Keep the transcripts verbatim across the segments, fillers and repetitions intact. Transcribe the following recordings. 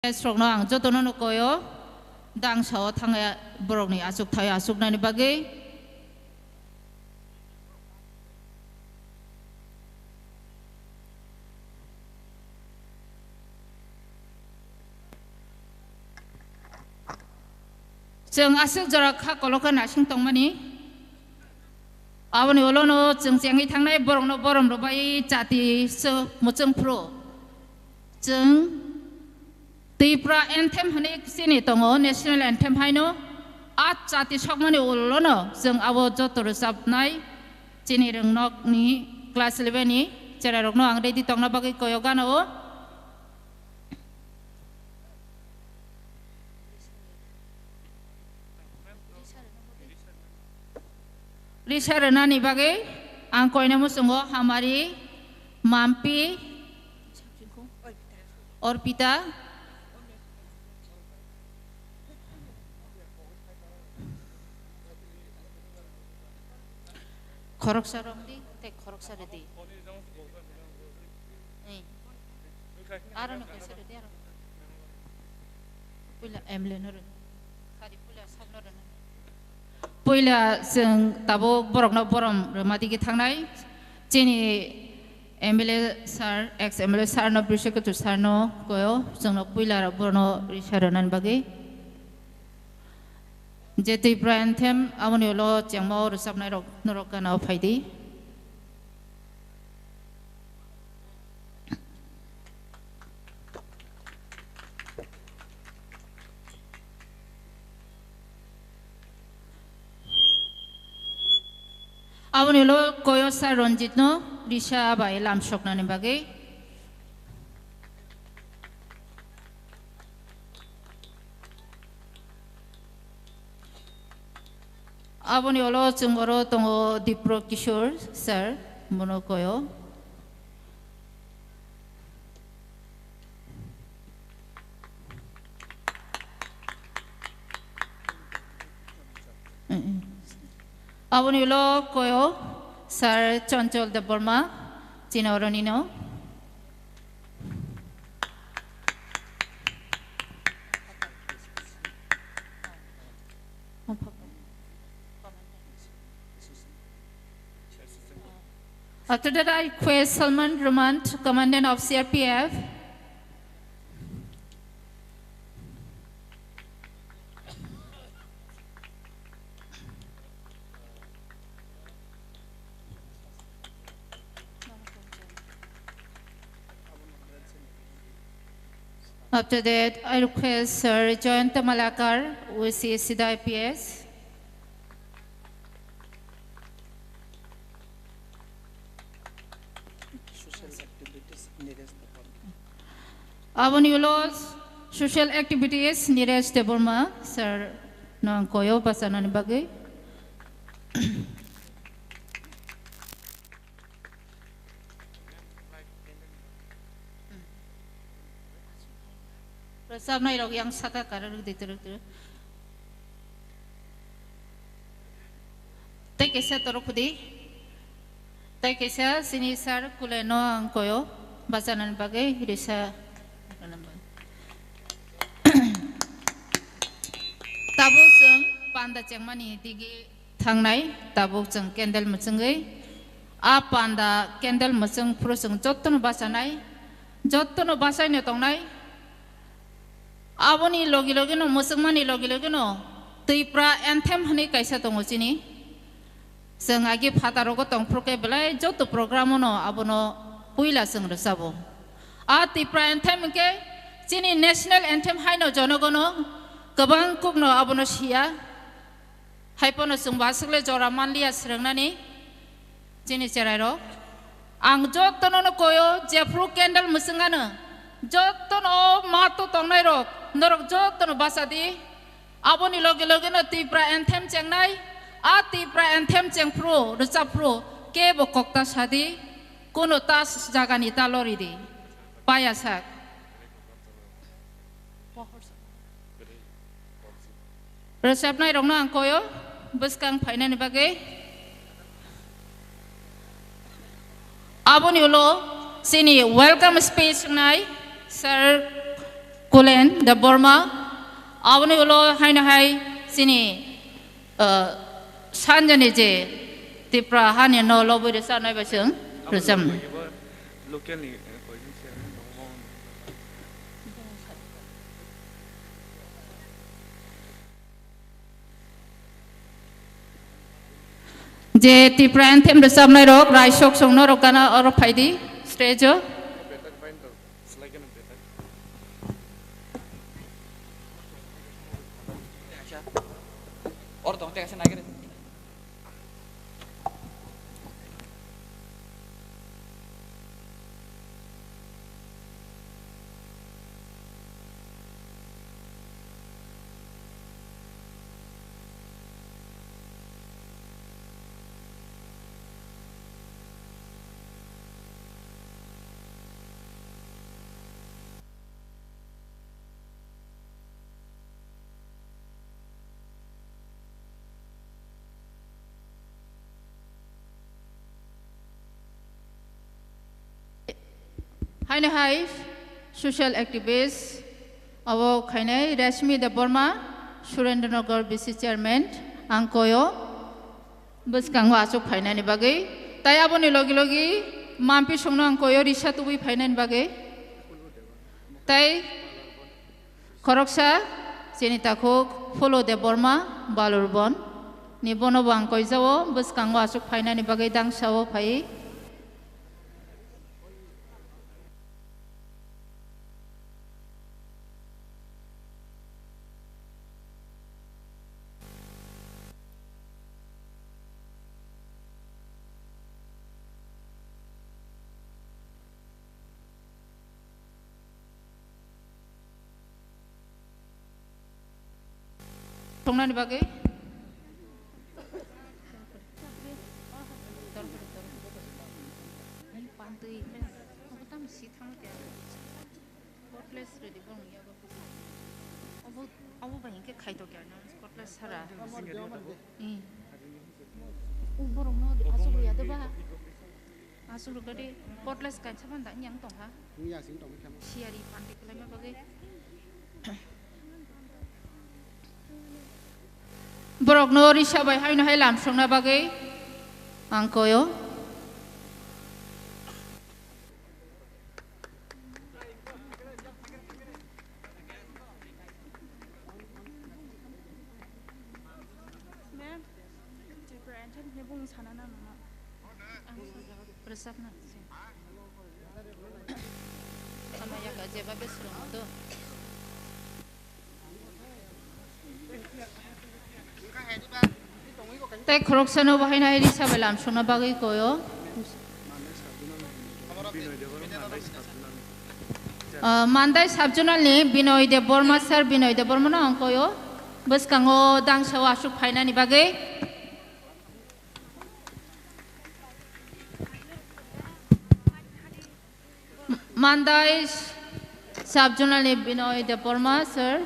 Guest rokno ang jotono no koyo, dangsa o thangya borokni achuk thai achuknani bagwi. Chwng aswk jora kha kolok khe naising tongmani. Aboni ulo no chwng chengwi thangnai borokno borom rwbai chati swk mwchwng phuru. Chwng Tripura anthem hwnwi chini tongo, national anthem haino. A chati sokmani ulo no chwng abo joto rwchapnai chini rwngnokni class eleven ni cherairokno ang ready tongna bagwi koyo gana o. Risa rwnani bagwi ang koina muchungo Hamari, Mampi, Orpita, khoroksa romdi tei khoroksa rwdi. Aro no kaisa rwdi aro. Puila M L A no rwdi. Sadi puila sab no rwna. Puila chwng tabuk borokno borom rwma digi thangnai. Chini M L A sir, ex M L A sir no, Brishekatu sir no koyo, chwngno puila rok borokno risa rwnani bagwi. Je Tripura anthem, aboni ulo chengma o rwchapnai rok norok gana o phaidi. Aboni ulo koyo sir Ranjit no risa bai lam soknani bagwi. Aboni ulo chwng oro tongo Dipro Kishore sir, bono koyo. Aboni ulo koyo sir Chanchal Debbarma, chini oroni no. After that, I request Salman Rahman, Commandant of C R P F. After that, I request Sir Jayanta Malakar, O C Sida I P S. Aboni ulo social activities Niresh Debbarma sir no ang koyo bachanani bagwi. Rwchapnai rok yang saka kara rwdi twrwk twrwk. Tei kaisa torok khudi. Tei kaisa sini sir Kule no ang koyo bachanani bagwi risa. Tabuk chwng panda chengmani digi thangnai, tabuk chwng candle mwchwngwi, a panda candle mwchwng phuru chwng jottono bachanai, jottono bachaino tongnai. Aboni logi logino, mwchwngmani logi logino Tripura anthem hwnwi kaisa tongo chini. Chwng agi phatarogo tongphuru khe belai joto programo'-no abono puila chwng rwchabo. A Tripura anthem hwnkhe chini national anthem haino jonogono kwbang kokno abono siya. Haiphano chwng bo aswk le jora manliya swrwngnani chini cherairok. Ang jottono no koyo, jephru candle mwchwng ano, jottono mato tongnairok, norok jottono bachadi. Aboni loge loge no Tripura anthem chengnai, a Tripura anthem chengphru, rwchapphru, kebo kokta sadi, kuno ta jagani ta loridi. Paya sak. Rwchapnairokno ang koyo bwskang phainani bagwi. Aboni ulo chini welcome speech wngnai Sir Kulen Debbarma, aboni ulo haino hai chini, uh, sanjani je Tipra hani no lobwi rwchabnai bai chwng rwchabnai. Je Tipra anthem rwchabnai rok, raisok song norok gana oro phaidi stage o. Haino hai social activist abo khainai Rashmi Debbarma, Surendranagar B C chairman, ang koyo bwskango achuk phainani bagwi. Tai aboni logi logi mampi songno ang koyo risa tubui phainani bagwi. Tai khoroksa chini takhuk Pholo Debbarma, Balurbon ni, bono bo ang koijao bwskango achuk phainani bagwi dangsao phai. Tongnani bagwi. Pantwi, tam si thang kya. Cutlass ready bong ya ba. Obo, obo ba hinkhe khaito kya na, cutlass sara. Hmm. U borok no asuk ya de ba. Asuk ro gadi cutlass kaisa ban da yang tong ha. Siyari panti khlaima bagwi. Borokno risa bai haino hai lam songna bagwi ang koyo. Ma'am, Tripura Anthem ni bung sana na mama. Ang rwchapna se. Sama yaka jeba besrong do. Tei khoroksano bo haino hai risa bai lam songna bagwi koyo. Ah, Mandai Sub-Zonal ni Binoy Debbarma sir, Binoy Debbarma no ang koyo. Bwskango dangsao asuk phainani bagwi. Mandai Sub-Zonal ni Binoy Debbarma sir.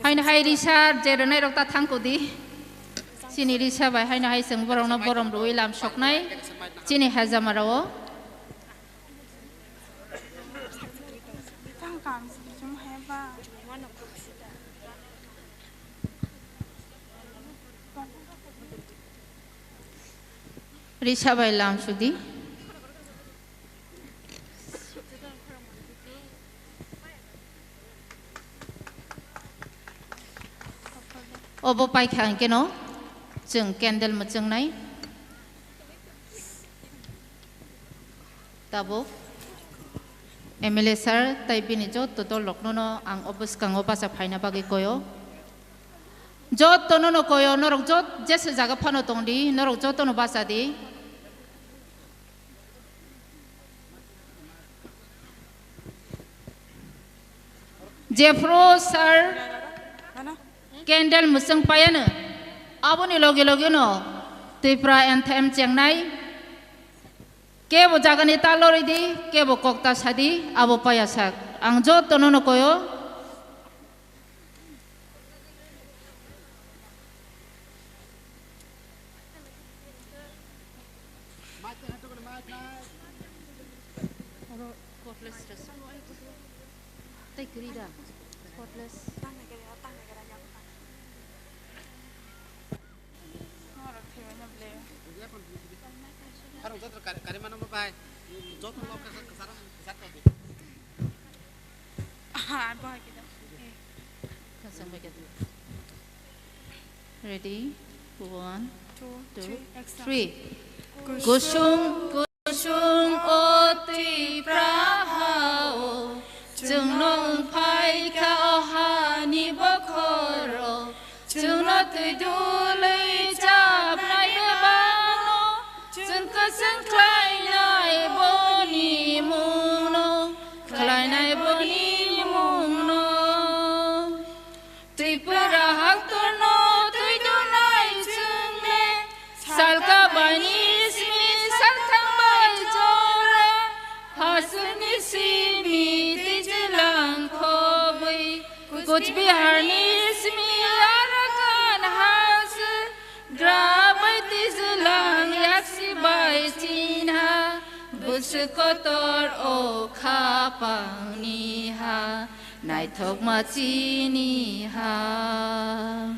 Haino hai risa je rwnai rok ta thangkudi. Chini risa bai haino hai chwng borokno borom rwui lam soknai. Chini hajama rao. Risa bai lam sudi. Obo paikha hwnkhe no chwng candle mwchwngnai. Tabuk M L A sir tei bini joto dol rokno no ang o bwskango bacha phaina bagwi koyo. Joto no no koyo, norok jot jesa jaga phano tong di, norok joto no bacha di. Jephru sir candle mwchwng paiano, aboni loge loge no Tripura anthem chengnai. Kebo jagani ta lorwi di, kebo kok ta sa di, abo paya sak. Ang joto no no koyo. Tei kwrwi da. Spotless. Ready? One, two, three. Kusung kusung o twi praha o, chwngno wng phai kha o hani bokhoro, chwngno twi dului chapnai bebakno, chwng kwchwng khlainai boni mungno, khlainai boni mungno. Tripura haktorno twi dunai chwngni, salka baini simi salthang bai jora, haswkni simi twijlang khobwi, Kuch Biharni simi Arakan haswk, grabai twijlang yaksi bai chinha, bwswk kotor o khapangni ha. Naithokma chini ha,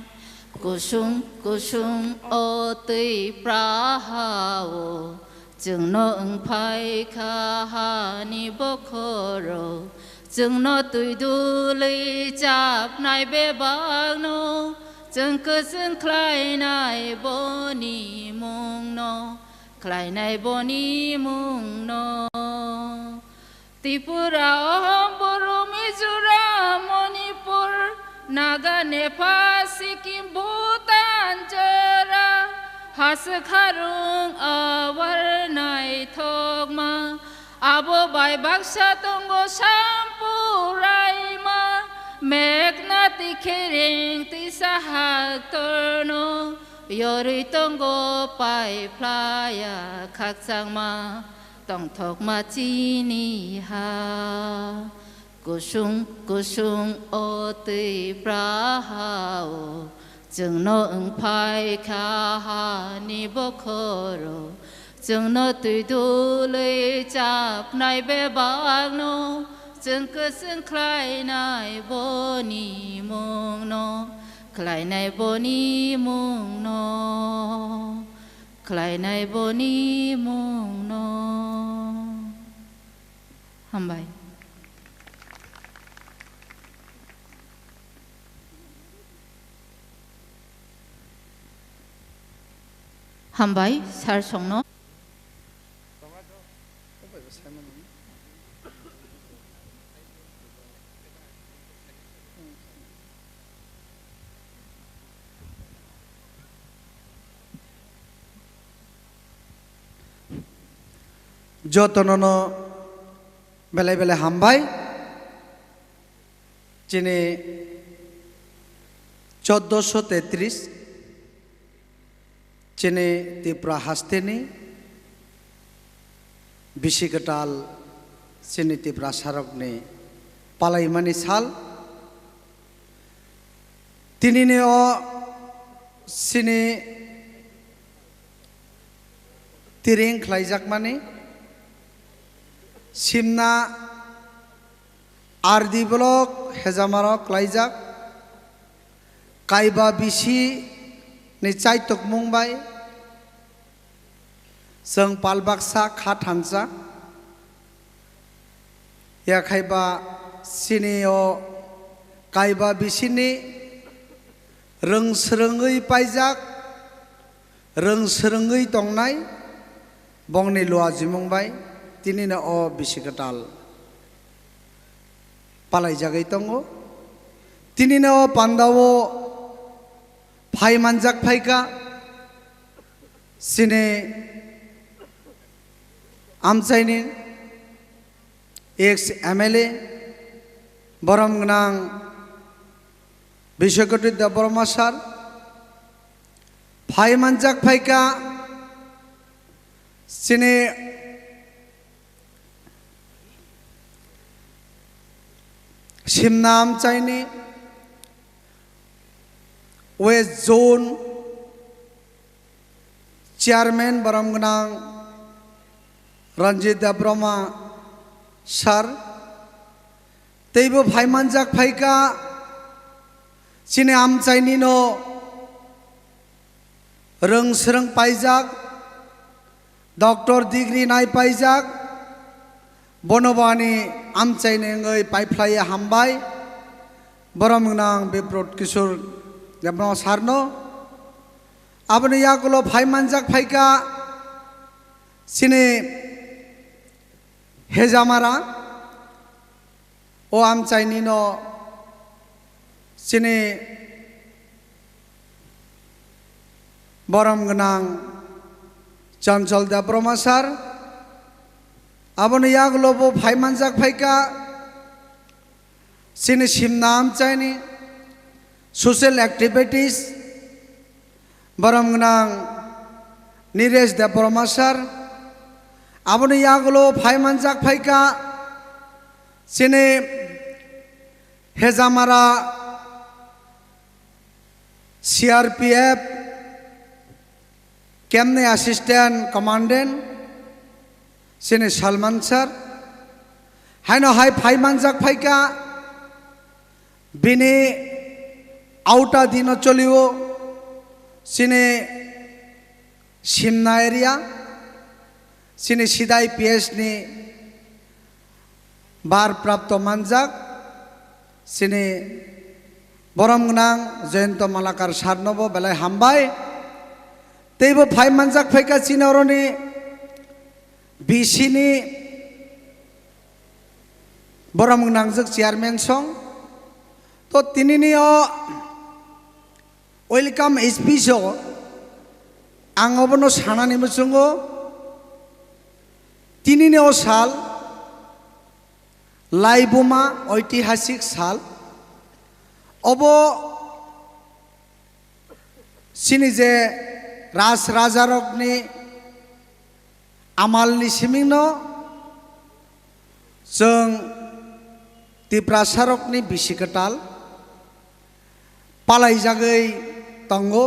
kusung kusung o twi praha o, chwngno wng phai kha hani bokhoro, chwngno twi dului chapnai bebakno, chwng kwchwng khlainai boni mungno, khlainai boni mungno. Tripura, Ahom, Boro, Mizoram, Manipur, Naga, Nepal, Sikkim, Bhutan, jora, haswk harung awar naithokma, abo bai baksa tongo sampu raima, mekna tikhereng tisa haktorno, yorwi tongo pai phlaya khakchangma. Tongthokma chini ha, kusung kusung o twi praha o, chwngno wng phai kha hani bokhoro, chwngno twi dului chapnai bebakno, chwng kwchwng khlainai boni mungno, khlainai boni mungno. Khlainai boni mungno. Hambai. Hambai, sir songno. Jotono no belai belai hambai. Chini choddoso tetris. Chini Tripura hasteni bisi kwtal chini Tiprasarokni palaimani sal. Tinini o chini tiring khlaijakmani simna R D block hejamaro klaijak, kaiba bisi ni chaitok mung bai chwng pal baksa kha thansa, yakhaiba chini o kaiba bisi ni rwng swrwngwi paijak, rwng swrwngwi tongnai bongni luajimung bai tinino o bisi kwtal palaijagwi tongo. Tinino o pandao phai manjak phaikha chini amchaini ex M L A borom gwnang Biswakoti Debbarma sir phai manjak phaikha chini simna amchaini West Zone Chairman borom gwnang Ranjit Debbarma Sir, teibo phai manjak phaikha, chini amchaini no rwng swrwng paijak, doctor degree nai paijak, bono bo ani amchaini wngwi paiphlaiya hambai, borom gwnang Biprot Kishore Debbarma sir no. Aboni yagulo phai manjak phaikha, chini Hejamara, o amchaini no chini borom gwnang Chanchol Debbarma sir, aboni yagulo bo phai manjak phaikha, chini simna amchaini social activities, borom gwnang Niresh Debbarma sir, aboni yagulo phai manjak phaikha, chini Hejamara C R P F camp ni assistant commandant, chini Salman sir, haino hai phai manjak phaikha, bini auta dino cholio, chini Simna area, chini Sidai P S ni bar prapto manjak, chini borom gwnang Jayanta Malakar sir no bo belai hambai. Teibo phai manjak phaikha chini oroni B C ni borom gwnangjak chairman song. To tinini o welcome speech o ang obono sanani muchungo, tinini o sal laibuma oitihasik sal. Obo chini je raj rajarokni amalni simingno chwng Tiprasarokni bisi kwtal palaijagwi tongo.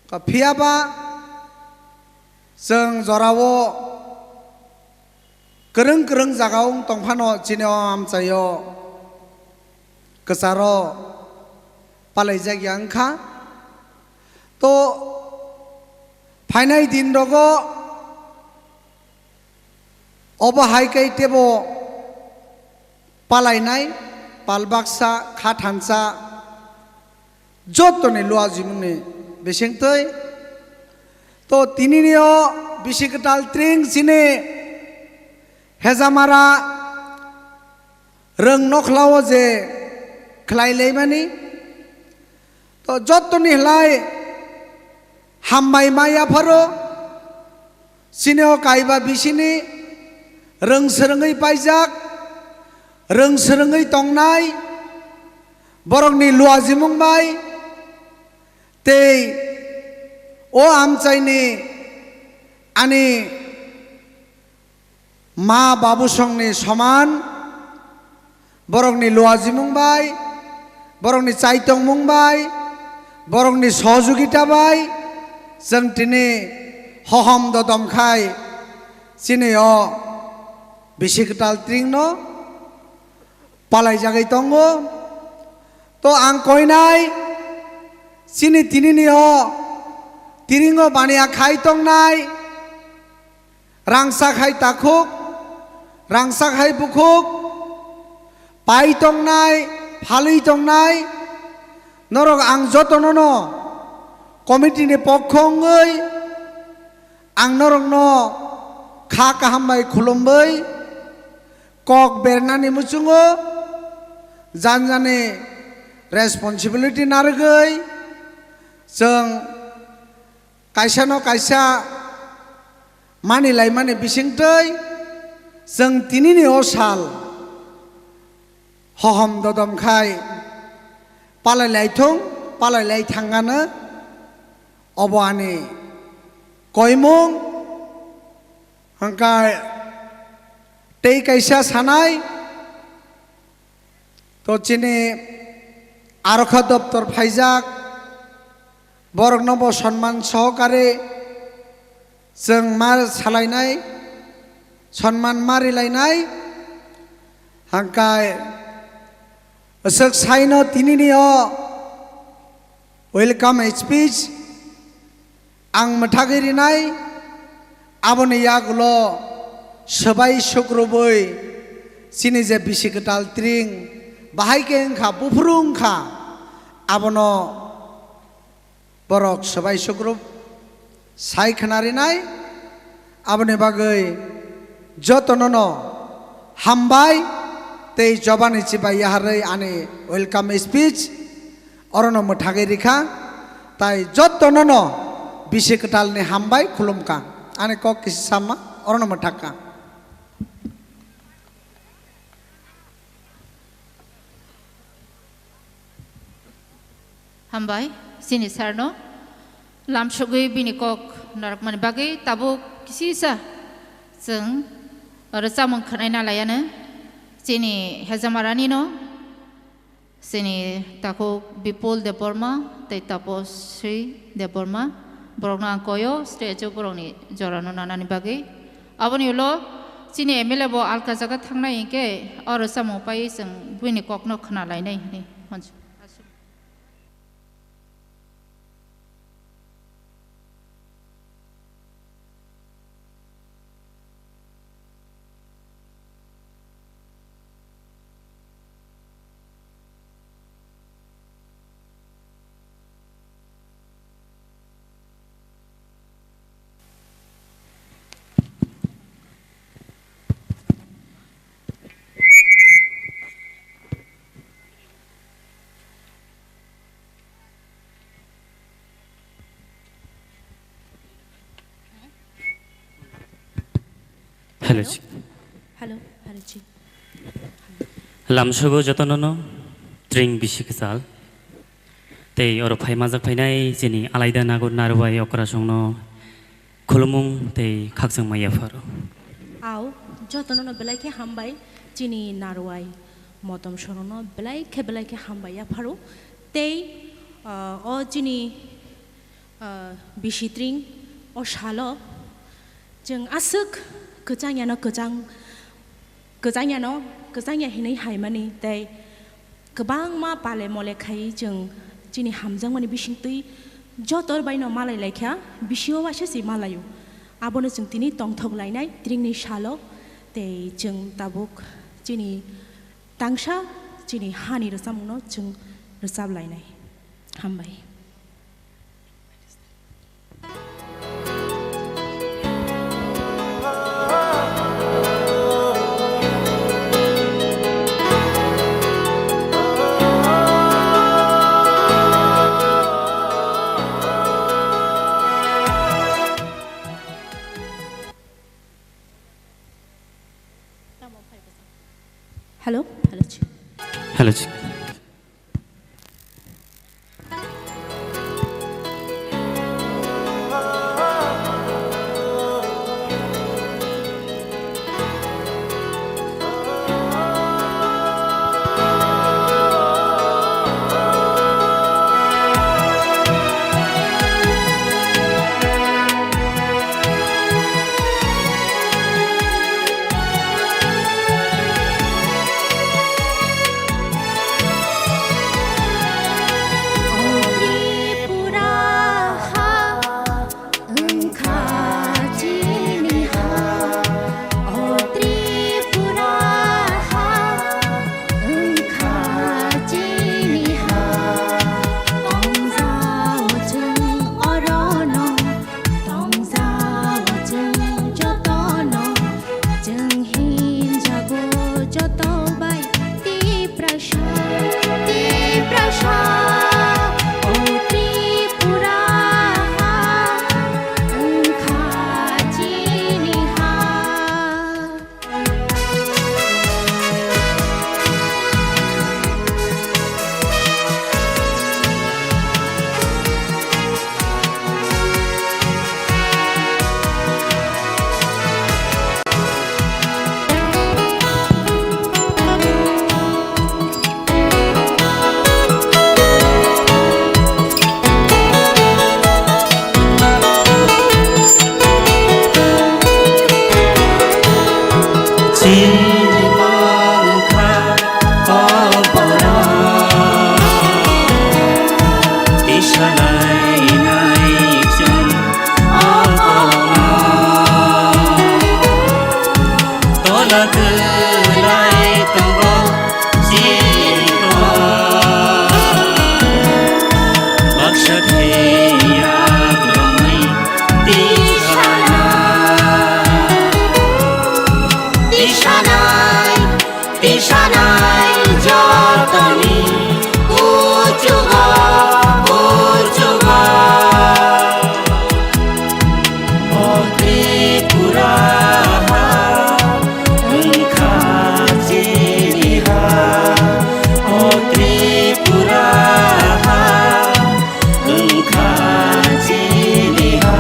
Phiyaba chwng jorao kwrwng kwrwng jaga wng tongphano, chini o amchaio kwcharo palaijak ya wngkha. To phainai din rogo obo hai khe teibo palainai, pal baksa, kha thansa, jotoni luajimungni bisingtwi. To tinini o bisi kwtal tring chini Hejamara rwng nokhlao je khlai laimani, to jotoni hlai hambai ma yapharo, chini o kaiba bisini rwng swrwngwi paijak, rwng swrwngwi tongnai, borokni luajimung bai tei o amchaini ani ma babusongni soman, borokni luajimung bai, borokni chaitongmung bai, borokni sohojogita bai chwng tini hohom dodom khai chini o bisi kwtal tringno palaijagwi tongo. To ang koinai chini tinini o tiringo baniya khai tongnai, rangchak hai takhuk, rangchak hai bukhuk, pai tongnai, phalwi tongnai, norok ang jotono no committee ni pokho wngwi ang norokno kha kaham bai khulumwi kok bernani muchungo janjani responsibility narwgwi chwng kaisa no kaisa mani laimani bisingtwi chwng tinini o sal hohom dodom khai palai lai thung, palai lai thangano, obo ani koimung. Hwnkhe tei kaisa sanai, to chini arokha doptor phaijak, borokno bo sonman sohokare chwng ma salainai, Sonman ma rilainai, hangkai aswk saino tinini o welcome speech ang mwthagwi rinai, aboni yagulo swbai sukrubwi chini je bisi kwtal tring bahai khe wngkha, buphuru wngkha, abono borok swbai sukrub sai khna rinai. Aboni bagwi jotono no hambai tei jobani chibai yaharwi ani welcome speech orono mwthagwi rikha. Tai jotono no bisi kwtalni hambai khulumkha. Ani kok kisa sama orono mwthakha. Hambai, chini sir no lamsogwi bini kok narwkmani bagwi tabuk kisisa chwng oro chamung khwnaina laiano chini hejamarani no, chini takhuk Bipul Debbarma tei Tapasri Debbarma, borokno ang koyo stage o borokni jorano nanani bagwi. Aboni ulo chini M L A bo alka jaga thangnai hinkhe oro chamung pai chwng buini kokno khna lainai hwnwi hwnjak. Hello. Hello, hello, chi. Lamsogo jotono no tring bisi kwchal. Tei oro phai majak phainai chini alaida nago narwai okrasongno khulumung tei khakchangma yapharo. Au, jotono no belai khe hambai chini narwai motom sorono belai khe belai khe hambai yapharo. Tei, ah, o chini, ah, bisi tring o salo chwng aswk kwchangya no kwchang, kwchangya no kwchangya hinwi haimani tei kwbangma pale mole khai chwng chini hamjakmani bisingtwi jotor baino malai laikha, bisingo waisa se malaio. Abono chwng tini tongthok lainai tringni salo, tei chwng tabuk chini tangsa chini hani rwchapmungno chwng rwchap lainai. Hambai. Hello, hello, chi. Hello, chi. Kwlai tongo chini kok, baksa khe yakromwi tisanai, tisanai, tisanai jotoni kuchugo, kuchugo. O Tripura ha wngkha chini ha, o Tripura ha wngkha chini ha.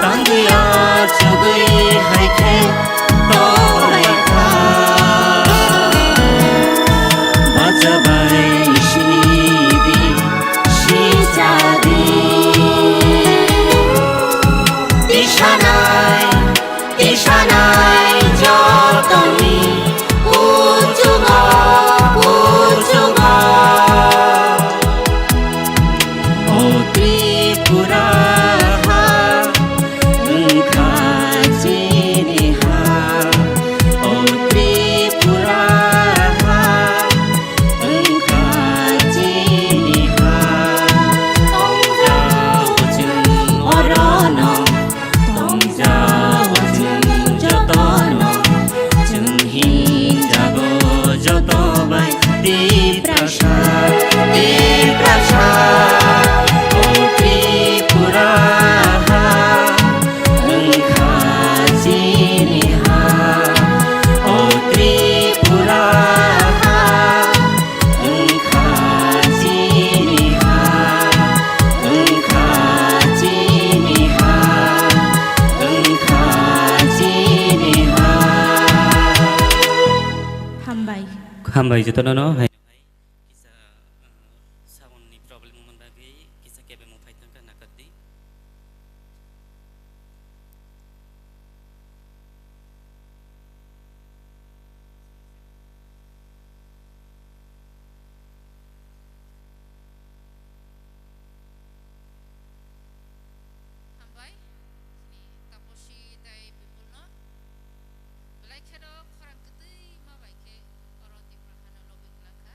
Tangwi achugwi hai khe tongbaikha. Bachabai sini di, sijadi. Tisanai, tisanai jotoni kuchugo, kuchugo. O Tripura ha wngkha chini ha, o Tripura ha wngkha chini ha. Tongjao chwng orono, tongjao chwng jotono, chwng hinjago joto bai Tiprasa, Tiprasa, o Tripura ha wngkha chini ha, o Tripura ha wngkha chini ha, wngkha chini ha, wngkha chini ha. Hambai. Hambai jotono no hai. Kisa, uh, sound ni problem wngmani bagwi kisa kebengmung phai thangkha, nakardi. Hambai, chini Taposi tei Bipulno. Belai kheno khorang kwtwi ma bai khe oro Tipra hano logi glak kha.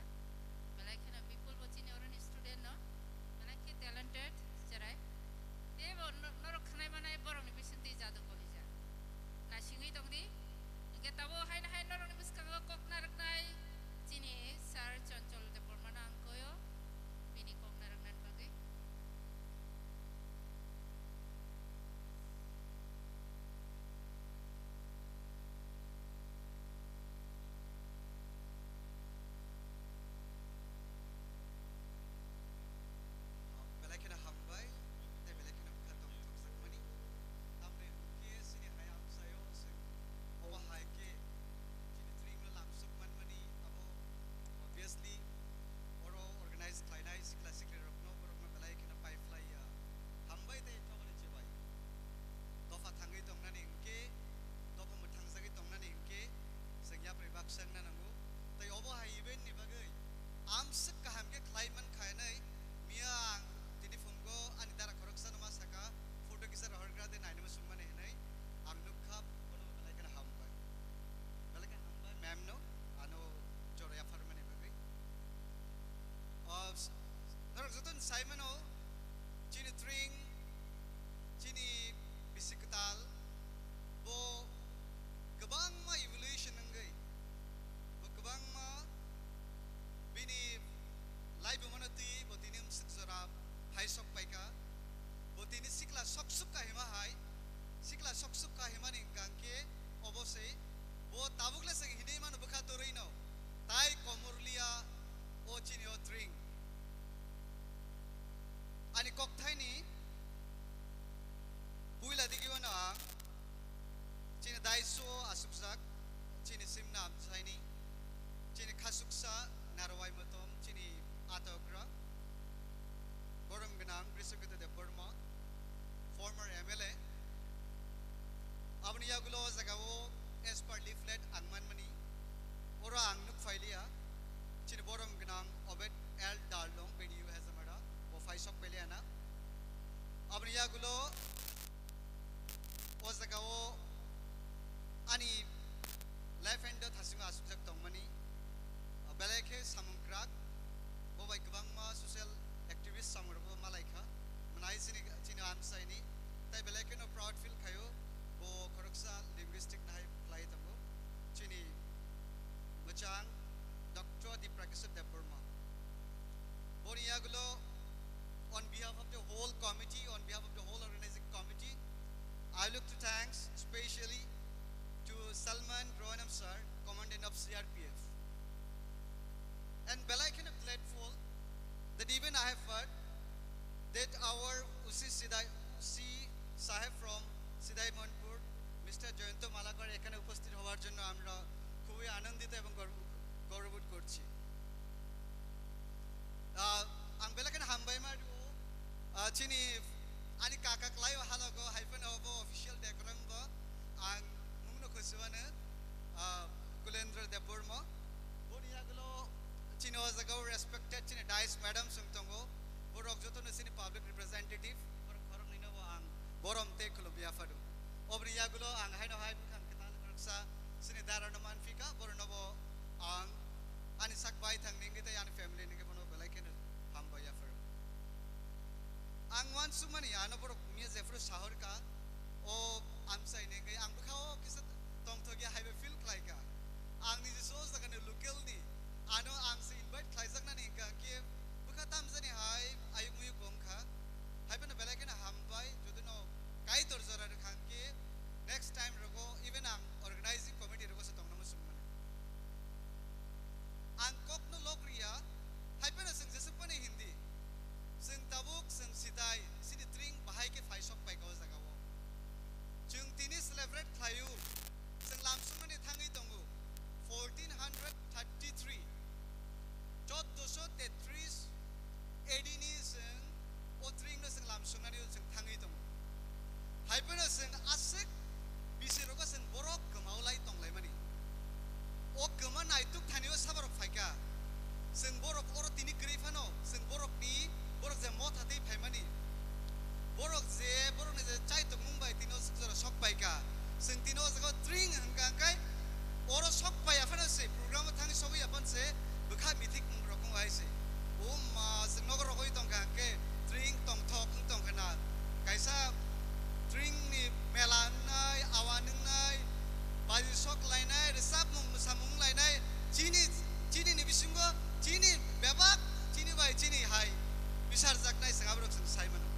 Amchaini, tai belai kheno proud feel khaio, bo khoroksa linguistic nai khlai tongo. Chini mwchang Doctor Diprakeswar Debbarma. Boni yagulo, on behalf of the whole committee, on behalf of the whole organizing committee, I look to thanks specially to Salman Rohanam sir, Commandant of C R P F. And belai kheno grateful that even I have heard that our O C Sidai, O C Saheb from Sidai Manipur, Mister Jayanta Malakar এখানে উপস্থিত হওয়ার জন্য আমরা খুবই আনন্দিত এবং গর্ব, গর্ববোধ করছি। Ah, ang belai kheno hambai ma rwo, ah, chini ani kaka klai o halogo hai phano obo official decorum bo ang mungno khosibano, ah, Kulendra Debbarma. Boni yagulo chini o jaga o respected chini dais madam song tongo. Borok jotono chini public representative, borok khoroknwino bo ang borom tei khulumwi yaphado. Oboni yagulo ang haino hai bwkhang kwtal khoroksa chini dara no manphika, borokno bo ang ani sak bai thang ningwi tei ani family ningwi bono belai kheno hambai yapharo. Ang uansukmani ano borok mia jephuru sahorka, o amchai ningwi ang bwkha o kisa tongthokya haibai feel khlaika. Ang niji so jaga ni local ni, ano ang se invite khlaijaknani hwnkha khe bwkha tamjani hai ayuk muyuk bo wngkha. Hai phano belai kheno hambai, jodi no Kaitor jora rwkha hwnkhe next time rogo even ang organizing committee rogo se tongna muchungmani. Ang kokno lok riya, hai phano chwng jesuk phano Hindi. Chwng tabuk, chwng Sidai, chini tring bahai khe phai sok paika o jaga o. Chwng tini celebrate khlaio, chwng lamsukmani thangwi tongo, fourteen hundred thirty-three, choddoso tetris A D ni chwng o tring no chwng lamsuknani o chwng thangwi tongo. Hai phano chwng aswk bisi rogo chwng borok kwmao lai tonglaimani. O kwma naituk thani o saborok phaika. Chwng borok oro tini kwrwi phano, chwng borokni, borok je motha tei phaimani. Borok je, borokni je chai tongmung bai tini o jora sok paika. Chwng tini o jaga o tring hwnkha hwnkhe oro sok paiya phano se, program o thangwi sogwi ya phano se, bwkha mithik mung rok wng hai se. O ma, chwng nogo rogwi tongkha hwnkhe tring tongthok wng tongkha na. Kaisa tring ni mela wngnai, awan wngnai, baji sok lainai, rwchapmung mwsamung wng lainai, chini, chini ni bisingo chini bebak, chini bai chini hai bisarjaknai chwng aborok chwng sai mano.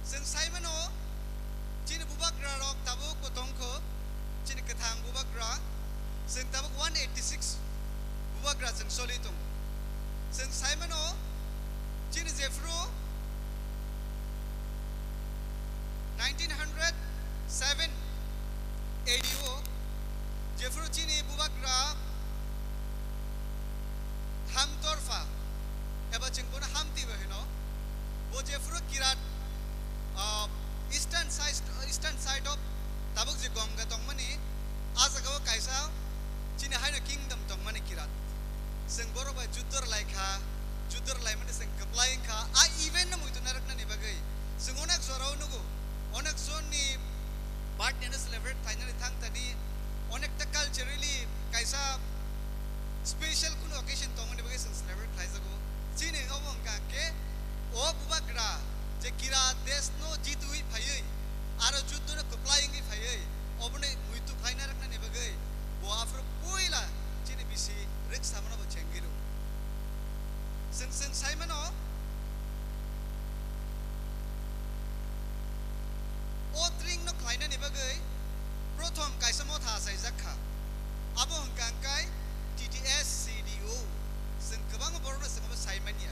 Chwng sai mano, chini bubagra rok tabuk bo tongkho, chini kwthang bubagra, chwng tabuk one eighty six bubagra chwng choli tongo. Chwng sai mano, chini jephru nineteen hundred seven A D o jephru chini bubagra Hamtorpha eba chwng bono Hamti bo hino, bo jephru Kirat, ah, eastern side, eastern side of tabuk je Ganga tongmani, a jaga o kaisa chini haino kingdom tongmani Kirat. Chwng borok bai juddo rwlai kha, juddo rwlaimani chwng kwplai wngkha. A event no muitu narwknani bagwi chwng onek jorao nugo, onek jonni birthday no celebrate khlainani thang thani, onekta culturally kaisa special kunu occasion tongmani bagwi chwng celebrate khlaijago. Chini obo wngkha khe o bubagra je Kirat desh no jitwi phaiwi aro juddo no kwplai wngwi phaiwi oboni muitu khlai narwknani bagwi bo aphuru puila chini bisi rwksamano bo chengwi rw. Chwng, chwng sai mano, o tring no khlainani bagwi prothom kaisa motha achaijak kha. Abo hwnkha hwnkhe T T S C D O. Chwng kwbangma borokno chwng abo sai manya.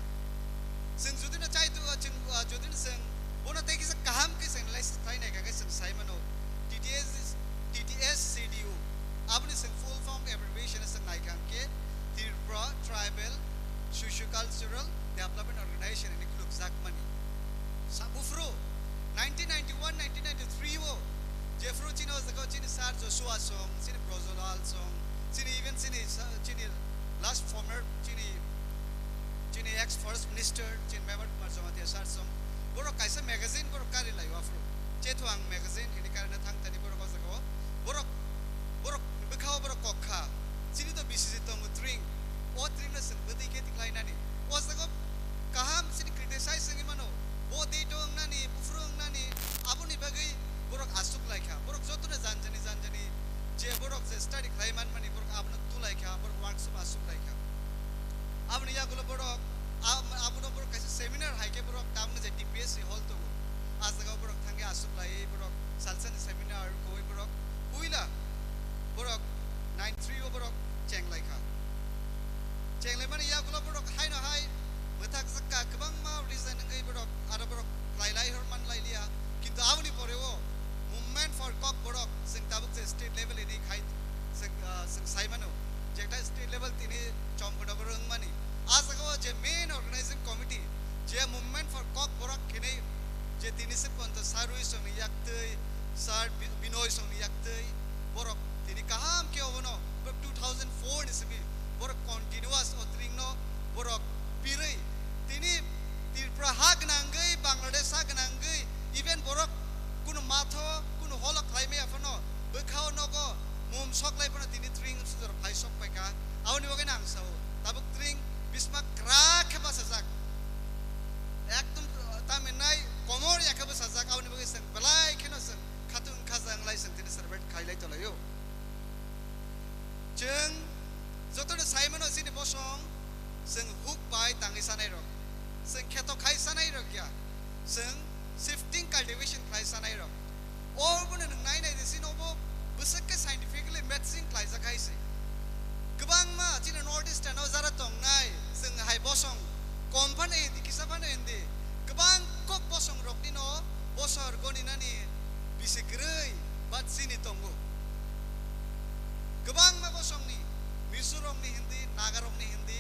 Chwng jodi no chai tu, chwng, ah, jodi no chwng bono tei kisa kaham khe chwng lai khlai nai kha khe chwng sai mano. T T S, T T S C D O. Aboni chwng full form abbreviation chwng nai kha hwnkhe Tripura Tribal Socio-Cultural Development Organization hinwi khulukjakmani. Sa buphuru nineteen ninety-one, nineteen ninety-three o jephru chini o jaga o chini Sir Joshua Song, chini Brojolal Song, chini even chini sa-, chini last former chini, chini ex Forest Minister, chini Mevar Kumar Jamatia Sir Song, borok kaisa magazine borok kari lai o aphuru. Chethu ang magazine hini karina thang thani borok o jaga o. Borok, borok bwkha o borok kok kha. Chini to bisi je tongo tring. O tring no chwng bwtwi khe tiklainani. O jaga o kaham chini criticize wngwi mano. Bo date o wngnani, buphuru wngnani, aboni bagwi borok aswk lai kha. Borok jotono janjani janjani je borok je study khlai manmani borok abono tu lai kha, borok workshop aswk lai kha. Aboni yagulo borok, ab-, abono borok kaisa seminar hai khe borok tabukno je T P S C hall tongo. A jagao borok thangwi aswk laiwi borok salsani seminar kowai borok puila borok nine three o borok cheng lai kha. Cheng lai mani yagulo borok haino hai mwthak jakka kwbangma reason wngwi borok aro borok khlai lai hor man lai liya. Kintu aboni pore o Movement for Kok borok chwng tabuk je state level ini khai chwng, ah, chwng sai mano je ekta state level tini chomkona borok wngmani. A jagao je main organizing committee je Movement for Kok borok khenai je tini se ponto Sir Rui Songni yaktwi, Sir Bi-, Binoy Songni yaktwi borok tini kaham khe obono borok two thousand four ni simi borok continuous o tringno borok pirwi tini Tripura ha gwnangwi, Bangladesh ha gwnangwi, even borok kunu matho, kunu holo khlai maya phano bwkhao nogo mum sok lai phano tini tring sujor phai sok pai kha. Aboni bagwi no ang sao, tabuk tring bisma kwrak khe bachajak. Ekdom, uh, tamni nai komor ya khe bachajak, aboni bagwi chwng belai kheno chwng khatun khajang lai chwng tini celebrate khai lai tonglaio. Chwng jotono sai mano chini bosong, chwng huk bai tangwi sanai rok, chwng kheto khai sanai rok ya, chwng shifting cultivation khlai sanai rok. O bono nwng nai nai di, chini obo bwswk khe scientifically matching khlaijak hai se. Kwbangma chini North Eastern o jara tongnai, chwng hai bosong kom phano hindi, kisa phano hindi, kwbang kok bosong rokni no bosor goni nani bisi kwrwi ba chini tongo. Kwbangma bosongni, Misorokni hindi, Nagarokni hindi,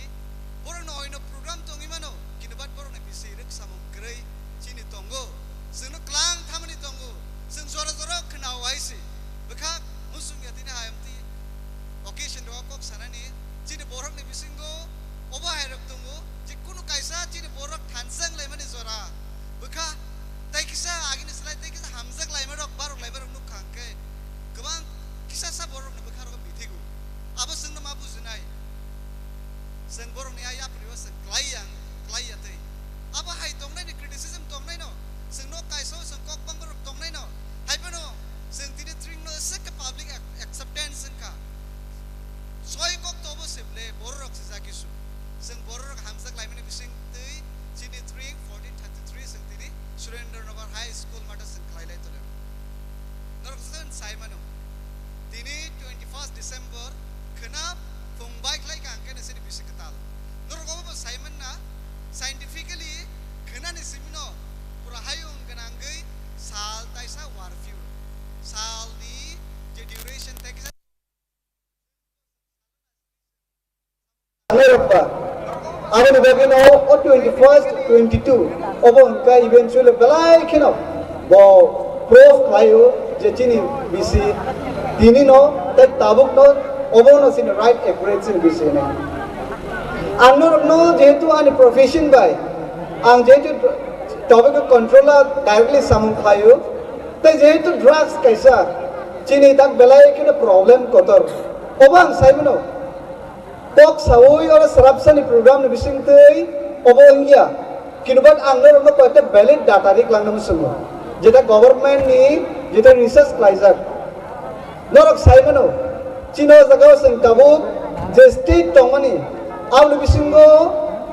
borokno oino program tongwi mano, kintu but borokni bisi rwksamung kwrwi chini tongo. Chwngno klang thamani tongo, chwng jora jora khwnao hai se. Bwkha muchung ya tini hayamtwi occasion rok kok sanani, chini borokni bisingo obo hai rok tongo, je kunu kaisa chini borok thansa wng laimani jora. Bwkha tei kisa agini slai tei kisa hamjak laima rok, barok laima rok nuk kha hwnkhe kwbang kisa sa borokni bwkha rok bithigo. Abo chwngno ma bujinai. Chwng borokni a yapri o chwng klai ya, klai ya tei. Abo hai tongnaini criticism tongnaino, chwngno kaisa o chwng kok bangma rok tongnaino, hai phano chwng tini tringno aswk khe public ac-, acceptance wngkha. Soi kok tobo se ble bororok se ja kisu. Chwng bororok hamjak laimani bising twi chini tring fourteen thirty-three chwng tini Surendra Nagar High School mata chwng khlai lai tole. Norok jotono sai mano. Tini twenty-first December khwna phung bai khlai kha hwnkhe chini bisi kwtal. Norok obo bo sai manna scientifically khwnani simino pura hayung gwnangwi sal taisa warphiu. Salni je duration tei kisa Aboni bagwino o twenty-first, twenty-two obo hwnkha eventually belai kheno bo proof khlaio je chini bisi tinino tei tabukno obono chini right accurate chini bisi hinwi. Ang norokno jehetu ani profession bai ang jehetu tobacco control o directly samung khlaio, tei jehetu drugs kaisa chini tak belai kheno problem kotor, obo ang saimano. Kok saui oro swrapsani program ni bisingtwi obo wngya. Kintu but ang norokno koyekta valid data ri kwlangna muchungo. Jeta government ni jeta research khlaijak. Norok sai mano, chini o jaga o chwng tabuk je state tongmani, aboni bisingo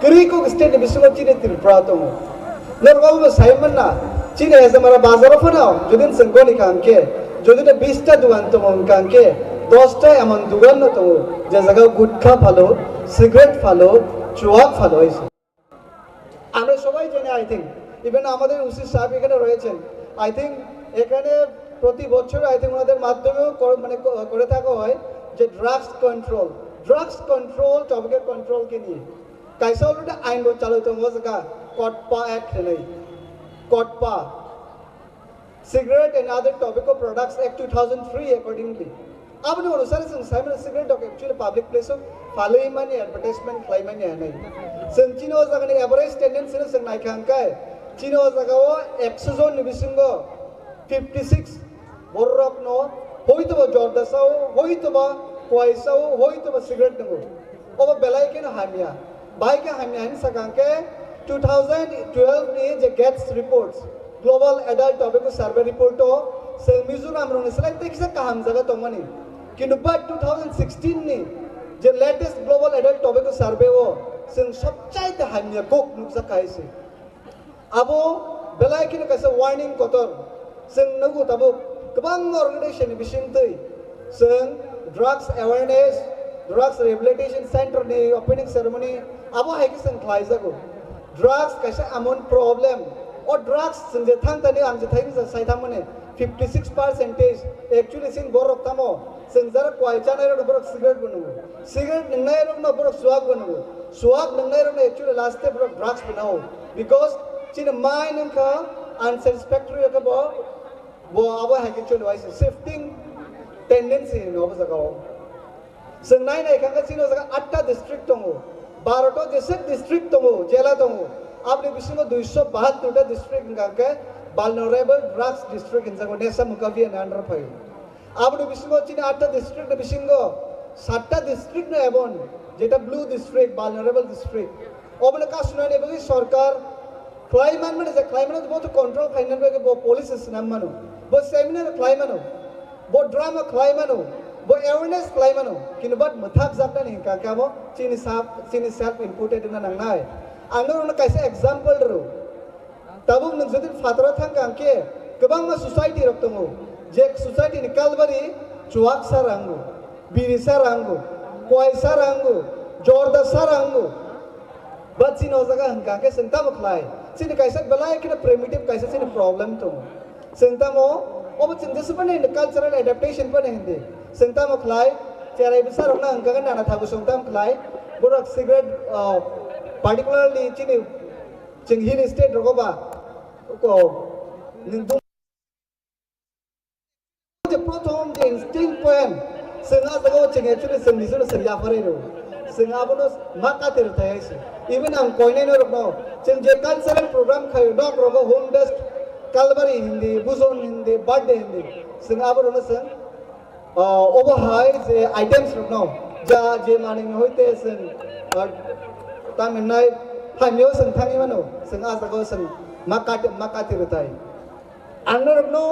kwrwi kok state ni bisingo chini Tripura tongo. Norok obo sai manna, chini Hezamara bazar o phano jodi chwng goni kha hwnkhe, jodi no bish ta dogan tongo hwnkha hwnkhe, dos ta emon dogan no tongo, je jaga o gutkha phalo, cigarette phalo, chuwak phalo hai se. আমরা সবাই জানি, I think, even আমাদের ওসি সাহেব এখানে রয়েছেন, I think এখানে প্রতি বছর, I think, ওনাদের মাধ্যমেও কর-, মানে ক-, করে থাকা হয় যে ড্রাগস কন্ট্রোল, ড্রাগস কন্ট্রোল, টবেকো কন্ট্রোল কে নিয়ে। Kaisa already ain bo chalwi tongo jaga, COTPA Act hinwi. COTPA, Cigarette and Other Tobacco Products Act two thousand three accordingly. Aboni onusare chwng sai mano cigarette rok actually public place o phalwi mani, advertisement khlai mani hinwi. Chwng chini o jaga ni average tendency no chwng naikha hwnkhe, chini o jaga o ekso jon ni bisingo fifty six borok no hoitoba jorda sao, hoitoba kuai sao, hoitoba cigarette nwngo. Obo belai kheno hamya. Bahai khe hamya hinwi sakha hwnkhe, Two thousand twelve ni je GATS reports, Global Adult Tobacco Survey report o chwng Mizoram rokni slai tei kisa kaham jaga tongmani. Kintu but two thousand sixteen ni je latest Global Adult Tobacco Survey o chwng sobchaite hamya kok nukjak hai se. Abo belai kheno kaisa warning kotor. Chwng nugo tabuk kwbangma organization ni bisingtwi chwng drugs awareness, drugs rehabilitation center ni opening ceremony abo hai khe chwng khlaijago. Drugs kaisa emon problem. O drugs chwng je thang tani ang je thaini je sai thangmani fifty six percentage actually chini borok tamo chwng jara kwai chanai rok borok cigarette bo nungo. Cigarette nungnai rok no borok chuak bo nungo. Chuak nungnai rok no actually last step borok drugs bo nao. Because chini mind wngkha unsatisfactory khe bo, bo abo hai khe chwng waisa shifting tendency hino abo jaga o. Chwng nai nai kha khe chini o jaga atta district tongo, Bharat o jesek district tongo, jela tongo, aboni bisingo duiso bahattor ta district hwnkha khe vulnerable drugs district hinjago, nesha mukhavia ni under phaio. Aboni bisingo chini atta district ni bisingo satta district no emon jeta blue district, vulnerable district. Obono kasunani bagwi sorkar khlai manmani je khlai mano bo to control khlainani bagwi bo policy swnam mano, bo seminar khlai mano, bo drama khlai mano, bo awareness khlai mano, kintu but mwthak jaknani hwnkha khe abo chini sa-, chini self input wngna nangnai. Ang norokno kaisa example rw. Tabuk nwng jodi phataro thang kha hwnkhe kwbangma society rok tongo, je society ni kalbari chuak sa rango, biri sa rango, kwai sa rango, jorda sa rango. But chini o jaga hwnkha hwnkhe chwng tamo khlai? Chini kaisa belai kheno primitive kaisa chini problem tongo. Chwng tamo obo chwng jesa phano hindi cultural adaptation phano hindi. Chwng tamo khlai? Cherai bwsa rokno hwnkha khe nana thago chwng tamo khlai? Borok cigarette, ah, particularly chini chwng hill state rogo ba ko nwng je prothom je instinct point, chwng a jaga o chwng actually chwng nijino chwng yapharwi rw. Chwng abono ma katir thai hai se. Even ang koinai norokno chwng je cultural program khaio, nok rogo home based kalbari hindi, bujon hindi, birthday hindi, chwng aborokno chwng, ah, obo hai je items rokno ja je manwi hoite chwng, ah, tamo hinnai hamyo chwng thangwi mano, chwng a jaga o chwng ma kati, ma katir thai. Ang norokno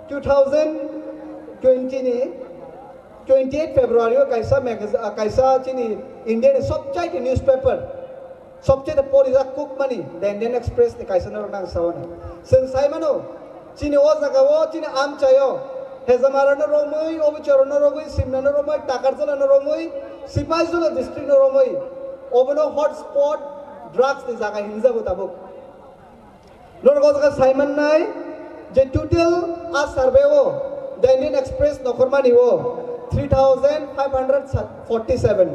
two thousand twenty ni twenty eight February o kaisa magaz-, ah, kaisa chini India ni sobchaite newspaper, sobchaite porijak kukmani The Indian Express ni kaisa norokno ang sao na. Chwng sai mano, chini o jaga o, chini amchai o, Hejamarano romwi, Obichorano romwi, Simnano romwi, Takarjalano romwi, Sipaijala district no romwi, obono hotspot drugs ni jaga hinjago tabuk. Norok o jaga sai mannai je total a survey o The Indian Express nokhormani o three thousand five hundred forty seven,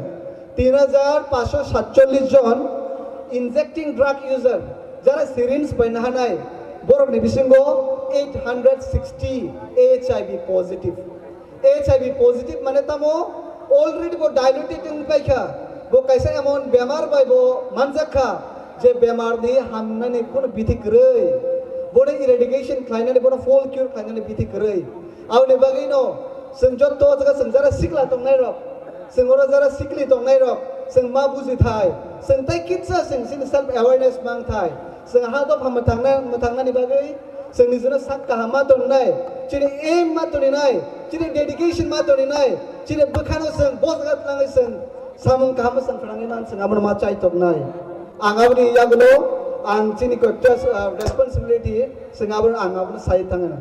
tin hajar panchsho satchollish jon injecting drug user, jara syringe bai nahanai, borokni bisingo eight hundred sixty A H I V positive. H I V positive mane tamo already bo diluted wng paikha, bo kaisa emon bemar bai bo manjak kha, je bemar ni hamnani kono bithi kwrwi, bono eradication khlainani, bono full cure khlainani bithi kwrwi. Aboni bagwi no chwng jotto jaga chwng jara sikla tongnai rok, chwng oro jara sikli tongnai rok, chwng ma buji thai, chwng tei kitsa chwng chini self awareness mang thai, chwng ha dopha mwthangna-, mwthangnani bagwi chwng nijino sak kaham ma toninai, chini aim ma toninai, chini dedication ma toninai, chini bwkhano chwng bo jaga twlangwi chwng samung kaham chwng phrangwi man, chwng abono ma chaitoknai. Ang aboni yagulo ang chini koita, ah, responsibility chwng abono, ang abono sai tangna.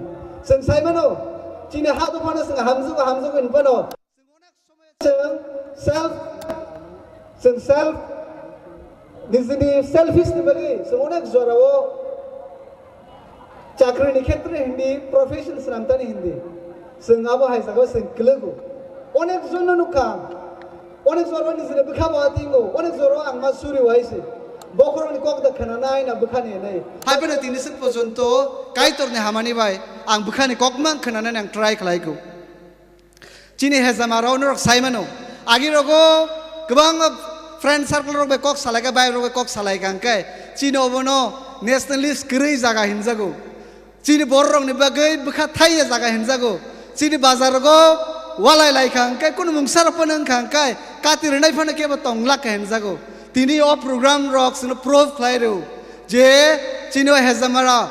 Chwng sai mano, chini ha dophano chwng hamjago, hamjago hinphano. Chwng self, chwng self, nijini selfish ni bagwi chwng onek jorao chakri ni khetre hindi, profession swnamtani hindi, chwng abo hai jagao chwng kwlwgo. Onek jon no nukha, onek jorao nijini bwkha bo atingo, onek jorao ang ma suri waise, bokhorok ni kok da khwnanai na bwkha ni nai. Hai phano tini swk porjonto Kaitor ni hamani bai ang bwkha ni kok mang khwnanani ang try khlaigo. Chini hejamaro norok sai mano. Agi rogo kwbang friend circle rok bai kok salai kha, bai rok bai kok salai kha hwnkhe chini obono nationalist kwrwi jaga hinjago. Chini borok rokni bagwi bwkha thai ya jaga hinjago. Chini bazar rogo walai lai kha hwnkhe kunu mungsa rok phano wng kha hwnkhe kati rwnai phano kebo tong lak kha hinjago. Tini o program rok chwngno prove khlai rw je chini o Hezamara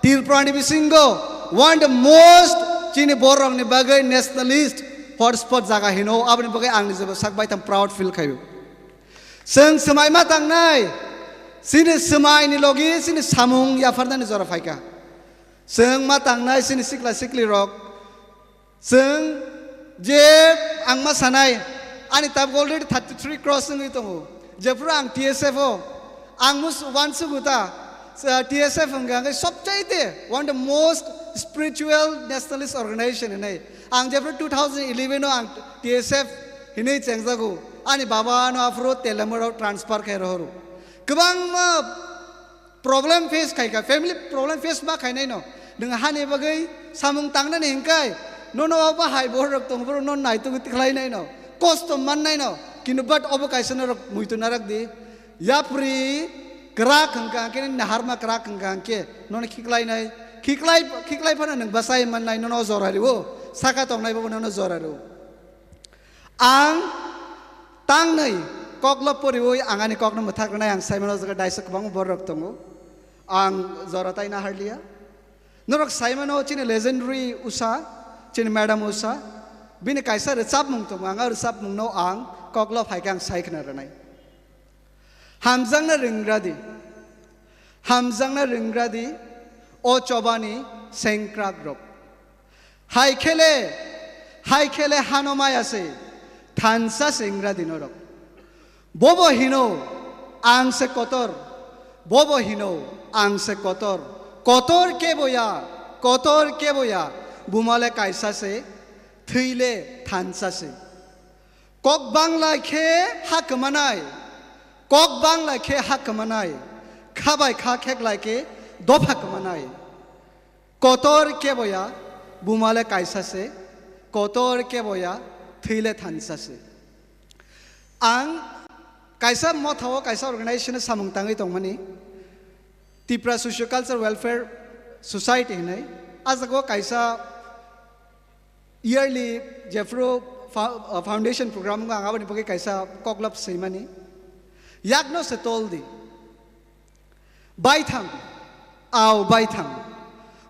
Tripura ni bisingo one the most chini borok ni bagwi nationalist hotspot jaga hino, aboni bagwi ang nijebo sak baithang proud feel khaio. Chwng swmai ma tangnai, chini swmai ni logi chini samung yapharnani jora phaikha. Chwng ma tangnai chini sikla sikli rok, chwng je ang ma sanai, ani tabuk already thirty three cross wngwi tongo. Jephuru ang T S F o, ang mus-, uansugo ta, sa-, T S F hwnkha hwnkhe sobchaite one the most spiritual nationalist organization hinwi. Ang jephuru two thousand eleven o ang T S F hinwi chengjago. Ani baba ano aphuru Telamura o transfer khai rohoro. Kwbangma problem face khai kha, family problem face ma khainai no. Nwng hani bagwi samung tangnani hinkai, nono obo hai borok tong, borok no naitugwi tikhlai nai no, kosto man nai no, kintu but obo kaisa norok muitu narak di. Yapri kwrak hwnkha hwnkhe, naharma kwrak hwnkha hwnkhe nono khiklai nai, khiklai, khiklai phano nwng bachai man nai, nono jora rwo, saka tongnai bobo nono jora rwo. Ang tangnwi koklo poriwi ang ani kokno mwthak rwnai, ang saimano jaga daisa kwbangma borok tongo. Ang jora tai naharliya. Norok saimano chini legendary Usha, chini madam Usha. Bini kaisa rwchapmung tongo, ang o rwchapmungno ang koklo phaikhe ang sai khna rwnai. Hamjakna rwnggradi, hamjakna rwnggradi, o chobani sengkrakrok. Hai khele, hai khele hano maya se, thansa se wnggradi norok. Bobo hino ang se kotor, bobo hino ang se kotor, kotor keboya, kotor keboya, bumale kaisa se, thwile thansa se. Kok banglai khe ha kwmanai, kok banglai khe ha kwmanai, kha bai kha kheklai khe dopha kwmanai. Kotor keboya, bumale kaisa se, kotor keboya, thwile thansa se. Ang kaisa mothao kaisa organization samung tangwi tongmani, Tipra Socio Culture Welfare Society hinwi. A jaga o kaisa yearly jephru fo-, uh, foundation program wngkha, ang aboni bagwi kaisa koklop swimani. Yakno se tol di. Baithang, au baithang.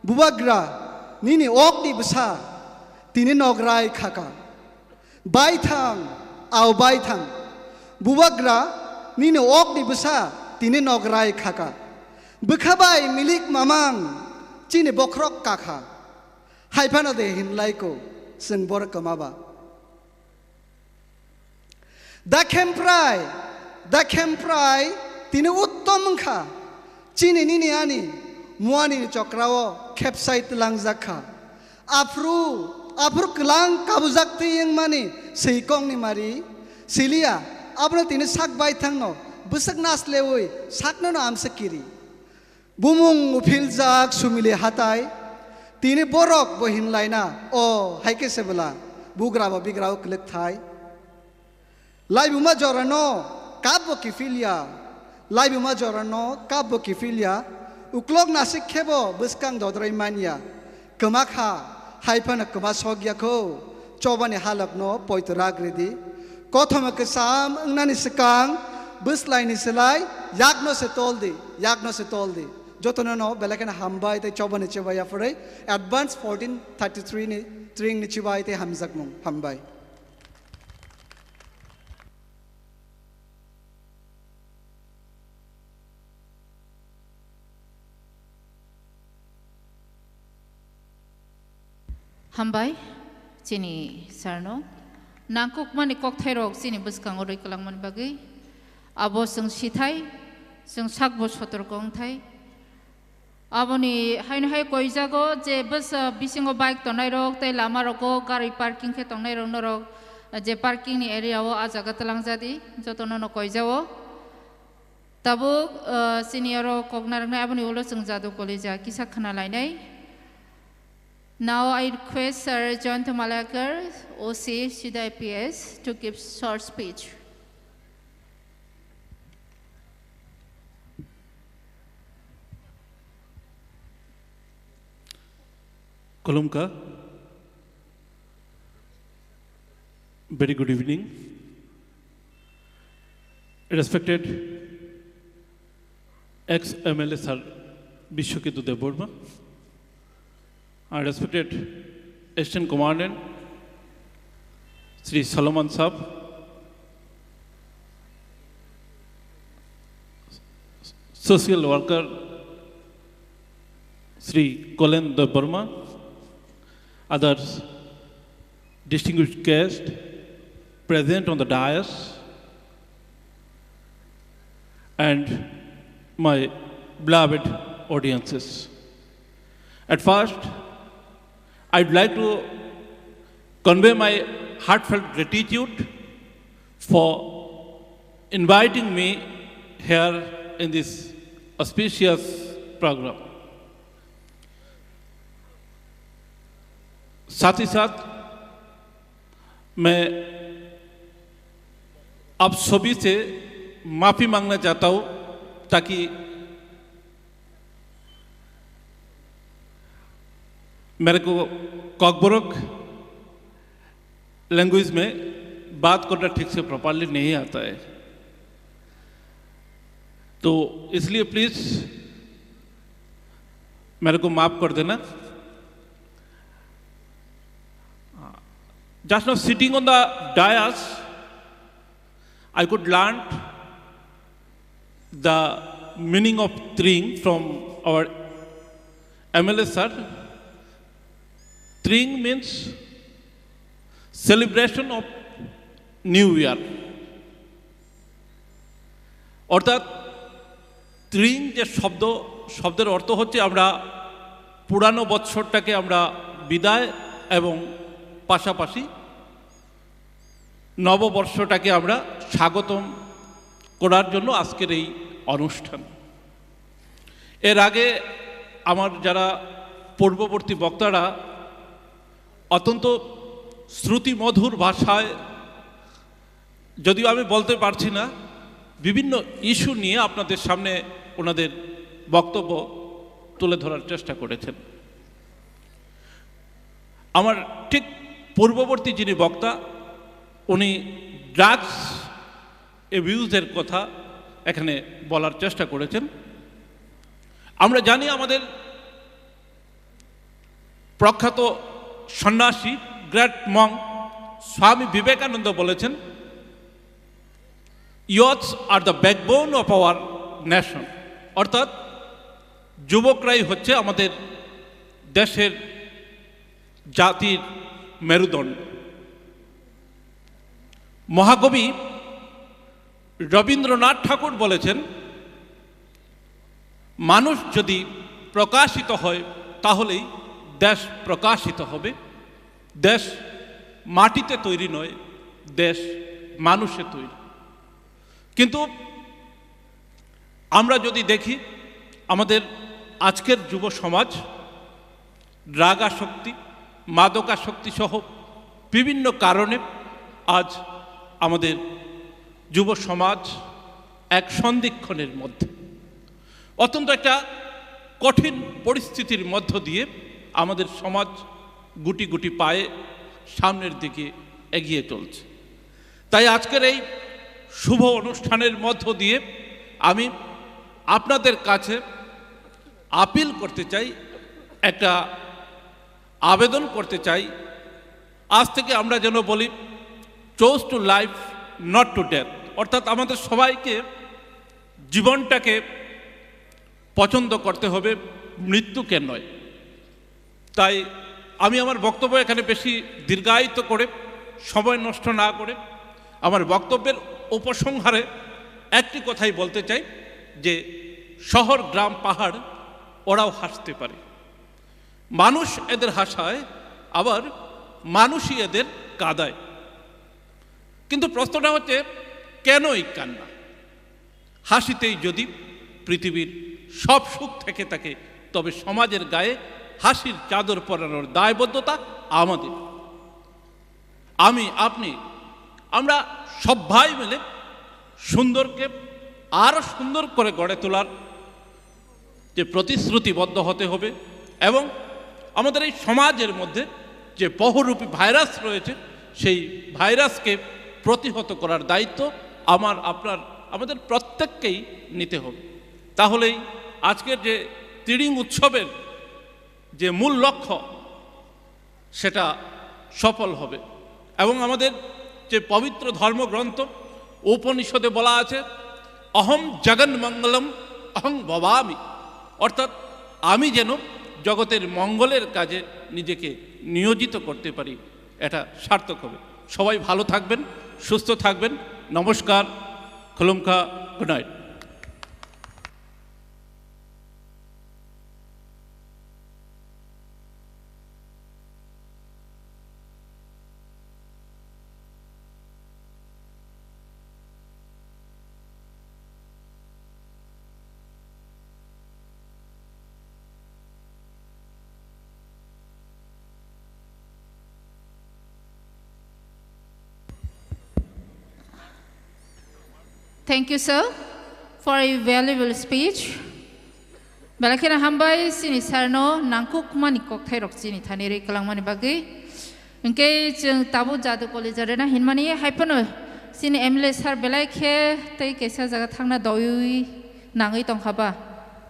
Bubagra, nini okni bwsa, tini nograi khaka. Baithang, au baithang. Bubagra, nini okni bwsa, tini nograi khaka. Bwkha bai milik mamang, chini bokhorok kakha. Hai phano de hinlai ko, chwng bor kwma ba. Da khemprai, da khemprai, tini uttom wngkha. Chini nini ani, muani ni chokra o khepsai tlangjak kha. Aphru, aphru kwlang kabujak twi wngmani swi kongni mari, siliya, abono tini sak baithang no, bwswk naslewi, sakno no amsa kiri. Bumung uphiljak sumili hatai, tini borok bo hinlaina, o, hai khe se bwla, bugra bo bigra o kwlwk thai. Laibuma jorano kap bo kiphilya, laibuma jorano kap bo kiphilya, uklok nasik khe bo bwskang dodroi manya. Kwma kha, hai phano kwma sok ya kho, chobani halokno poito rak ridi. Kothoma kwcham wngnani swkang bwslaini slai yakno se tol di, yakno se tol di. Jotono no belai kheno hambai tei chobani chubai yapharwi advance fourteen thirty-three ni tringni chubai tei hamjakmung hambai. Hambai chini sarno. Nangkukmani kokthairok chini bwskango rwi kwlangmani bagwi. Abo chwng sithai, chwng sakbo sotorko wngthai. Aboni haino hai koijago je bwsa bisingo bike tongnai rok tei lama rogo gari parking khe tongnai rok norok je parking ni area o ah jaga twlang jadi jotono no koijao. Tabuk, uh, chini oro kok narwknai aboni ulo chwng jadu kolija kisa khna lainai. Now I request Sir Jayanta Malekar, O C, Sida I P S, to give short speech. Kolomka. Very good evening. Respected ex M L A Sir Bishwaketu Debbarma, and respected Assistant Commandant Sri Solomon Saab, social worker Sri Kolen Debbarma, others, distinguished guests present on the dais, and my beloved audiences. At first, I'd like to convey my heartfelt gratitude for inviting me here in this auspicious program. साथ ही साथ मैं आप सभी से माफ़ी मांगना चाहता हूँ, ताकि मेरे को कॉकबोरोक लैंग्वेज में बात करना ठीक से प्रॉपरली नहीं आता है, तो इसलिए प्लीज मेरे को माफ कर देना। Just now, sitting on the dais, I could learn the meaning of Tring from our M L A sir. Tring means celebration of New Year. অর্থাৎ ত্রিং যে শব্দ, শব্দের অর্থ হচ্ছে আমরা পুরানো বৎসরটাকে আমরা বিদায় এবং পাশাপাশি নববর্ষটাকে আমরা স্বাগতম করার জন্য আজকের এই অনুষ্ঠান। এর আগে আমার যারা পূর্ববর্তী বক্তারা অত্যন্ত শ্রুতিমধুর ভাষায়, যদিও আমি বলতে পারছি না, বিভিন্ন ইস্যু নিয়ে আপনাদের সামনে ওনাদের বক্তব্য তুলে ধরার চেষ্টা করেছেন। আমার ঠিক পূর্ববর্তী যিনি বক্তা, উনি ড্রাগস অ্যাবিউজের কথা এখানে বলার চেষ্টা করেছেন। আমরা জানি, আমাদের প্রখ্যাত সন্ন্যাসী গ্রেট মঙ্ক স্বামী বিবেকানন্দ বলেছেন, "Youths are the backbone of our nation." অর্থাৎ যুবকরাই হচ্ছে আমাদের দেশের জাতির মেরুদণ্ড। মহাকবি রবীন্দ্রনাথ ঠাকুর বলেছেন, "মানুষ যদি প্রকাশিত হয়, তাহলেই দেশ প্রকাশিত হবে। দেশ মাটিতে তৈরি নয়, দেশ মানুষে তৈরি।" কিন্তু আমরা যদি দেখি, আমাদের আজকের যুব সমাজ ড্রাগ আসক্তি, মাদক আসক্তি সহ বিভিন্ন কারণে আজ আমাদের যুব সমাজ এক সন্ধিক্ষণের মধ্যে, অত্যন্ত একটা কঠিন পরিস্থিতির মধ্য দিয়ে আমাদের সমাজ গুটি গুটি পায়ে সামনের দিকে এগিয়ে চলছে। তাই আজকের এই শুভ অনুষ্ঠানের মধ্য দিয়ে আমি আপনাদের কাছে আপিল করতে চাই, একটা আবেদন করতে চাই, আজ থেকে আমরা যেন বলি, "Choose to life, not to death।" অর্থাৎ আমাদের সবাইকে জীবনটাকে পছন্দ করতে হবে, মৃত্যুকে নয়। তাই আমি আমার বক্তব্য এখানে বেশি দীর্ঘায়িত করে, সময় নষ্ট না করে, আমার বক্তব্যের উপসংহারে একটি কথাই বলতে চাই যে, শহর, গ্রাম, পাহাড়, ওরাও হাসতে পারে। মানুষ এদের হাসায়, আবার মানুষই এদের কাঁদায়। কিন্তু প্রশ্নটা হচ্ছে, কেন এই কান্না? হাসিতেই যদি পৃথিবীর সব সুখ থেকে থাকে, তবে সমাজের গায়ে হাসির চাদর পরানোর দায়বদ্ধতা আমাদের। আমি, আপনি, আমরা সবাই মিলে সুন্দরকে আরও সুন্দর করে গড়ে তোলার যে প্রতিশ্রুতিবদ্ধ হতে হবে এবং আমাদের এই সমাজের মধ্যে যে বহুরূপী ভাইরাস রয়েছে, সেই ভাইরাসকে প্রতিহত করার দায়িত্ব আমার, আপনার, আমাদের প্রত্যেককেই নিতে হবে। তাহলেই আজকের যে তিরিং উৎসবের যে মূল লক্ষ্য, সেটা সফল হবে। এবং আমাদের যে পবিত্র ধর্মগ্রন্থ উপনিষদে বলা আছে, "অহম জগন্মঙ্গলম অহং ভবামি", অর্থাৎ আমি যেন জগতের মঙ্গলের কাজে নিজেকে নিয়োজিত করতে পারি, এটা সার্থক হবে। সবাই ভালো থাকবেন, সুস্থ থাকবেন। নমস্কার, খুলুমখা, good night. Thank you, sir, for a valuable speech. Belai kheno hambai chini sir no nangkukmani kokthairok chini thani rwi kwlangmani bagwi. Hwnkhe chwng tabuk Jadu College o rwna hinmani, hai phano chini M L A sir belai khe tei kaisa jaga thangna doiwi nangwi tongkha ba.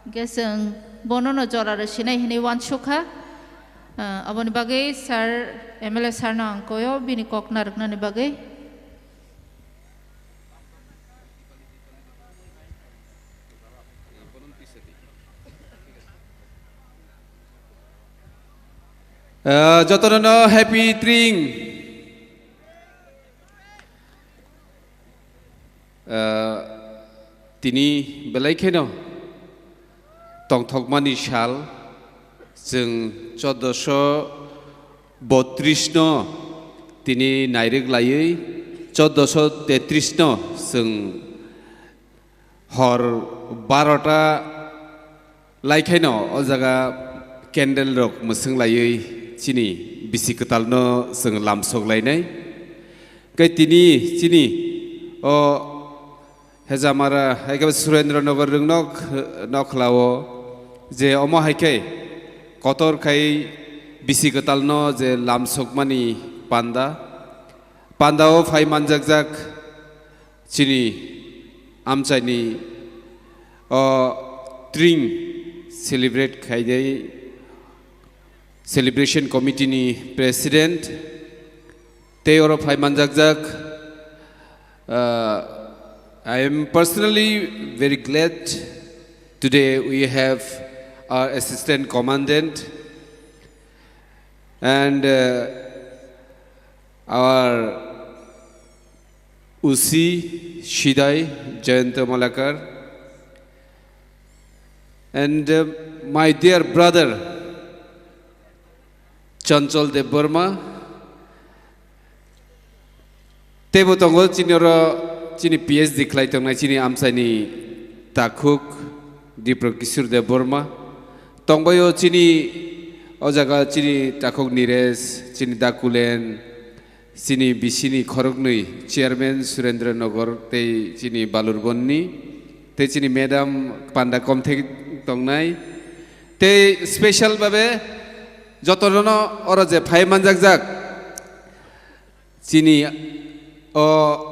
Hwnkhe chwng bono no jora rw sinai hinwi uansukha. Ah, aboni bagwi sir, M L A sir no ang koyo bini kok narwknani bagwi. Ah, jotono no happy Tring. Ah, tini belai kheno tongthokmani sal, chwng choddoso botris no tini nairwk laiwi, choddoso tetris no chwng hor barota laikhaino o jaga candle rok mwswng laiwi chini bisi kwtal no chwng lamsok lainai. Khe tini chini o Hejamara, hai khe Surendra Nagar rwng nok, nokhlao je omo hai khe kotor khai bisi kwtal no je lamsokmani panda, pandao phai manjakjak chini amchaini o Tring celebrate khainai celebration committee ni president, tei oro phai manjakjak. Uh, I am personally very glad today we have our assistant commandant and, uh, our O C Sidai, Jayanta Malakar, and, uh, my dear brother Chanchal Debbarma, teibo tongo chini oro chini P H D khlai tongnai chini amchaini takhuk Dipro Kishore Debbarma. Tongbaio chini o jaga chini takhuk Niresh, chini Dakulen, chini bisini khoroknwi chairman Surendra Nagar tei chini Balurbonni tei chini madam panda komthek tongnai. Tei special babe jotono oro je phai manjakjak chini o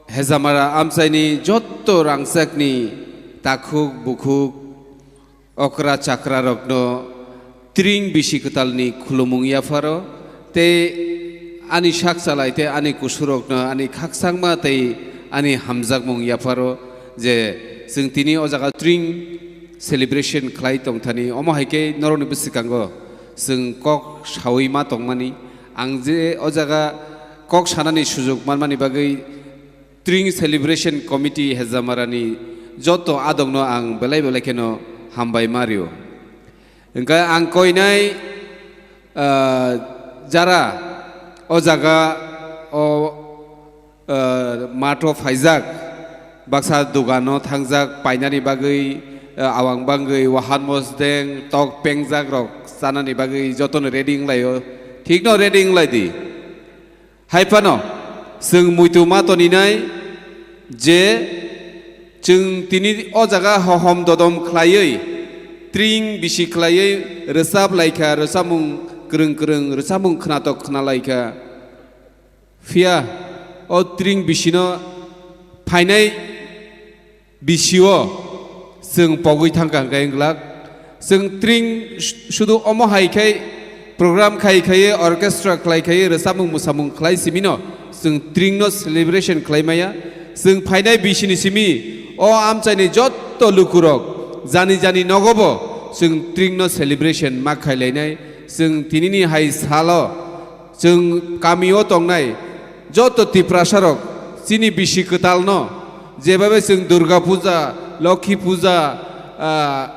Hejamara amchaini jotto rangchakni takhuk bukhuk okra chakra rokno Tring bisi kwtalni khulumung yapharo tei ani sak chalai tei ani kusurokno ani khakchangma tei ani hamjakmung yapharo je chwng tini o jaga Tring celebration khlai tongthani, omo hai khe norokni bwswkango chwng kok saui ma tongmani. Ang je o jaga kok sanani sujuk manmani bagwi Tring Celebration Committee Hejamarani joto adokno ang belai belai kheno hambai ma rio. Hwnkhe ang koinai, ah, jara o jaga o, ah, matho phaijak, baksa dogano thangjak painani bagwi, ah, awang bangwi wahan mosdeng tok pengjak rok chanani bagwi jotono ready wnglaio, thikno ready wnglaidi. Hai phano chwng muitu ma toninai je chwng tini o jaga hohom dodom khlaiwi, tring bisi khlaiwi rwchap laikha, rwchapmung kwrwng kwrwng rwchapmung khnatok khna laikha. Phiya o tring bisino phainai bisio chwng pogwi thangkha hwnkhe wng glak. Chwng tring sudu omo hai khai program khai khai orchestra khlai khai rwchapmung mwsamung khlai simino chwng tringno celebration khlai maya. Chwng phainai bisini simi o amchaini jotto lukurok jani jani nogobo chwng tringno celebration ma khailainai. Chwng tinini hai salo chwng kamio tongnai joto Tiprasarok chini bisi kwtalno jebabe chwng Durga Puja, Lokhi Puja, ah,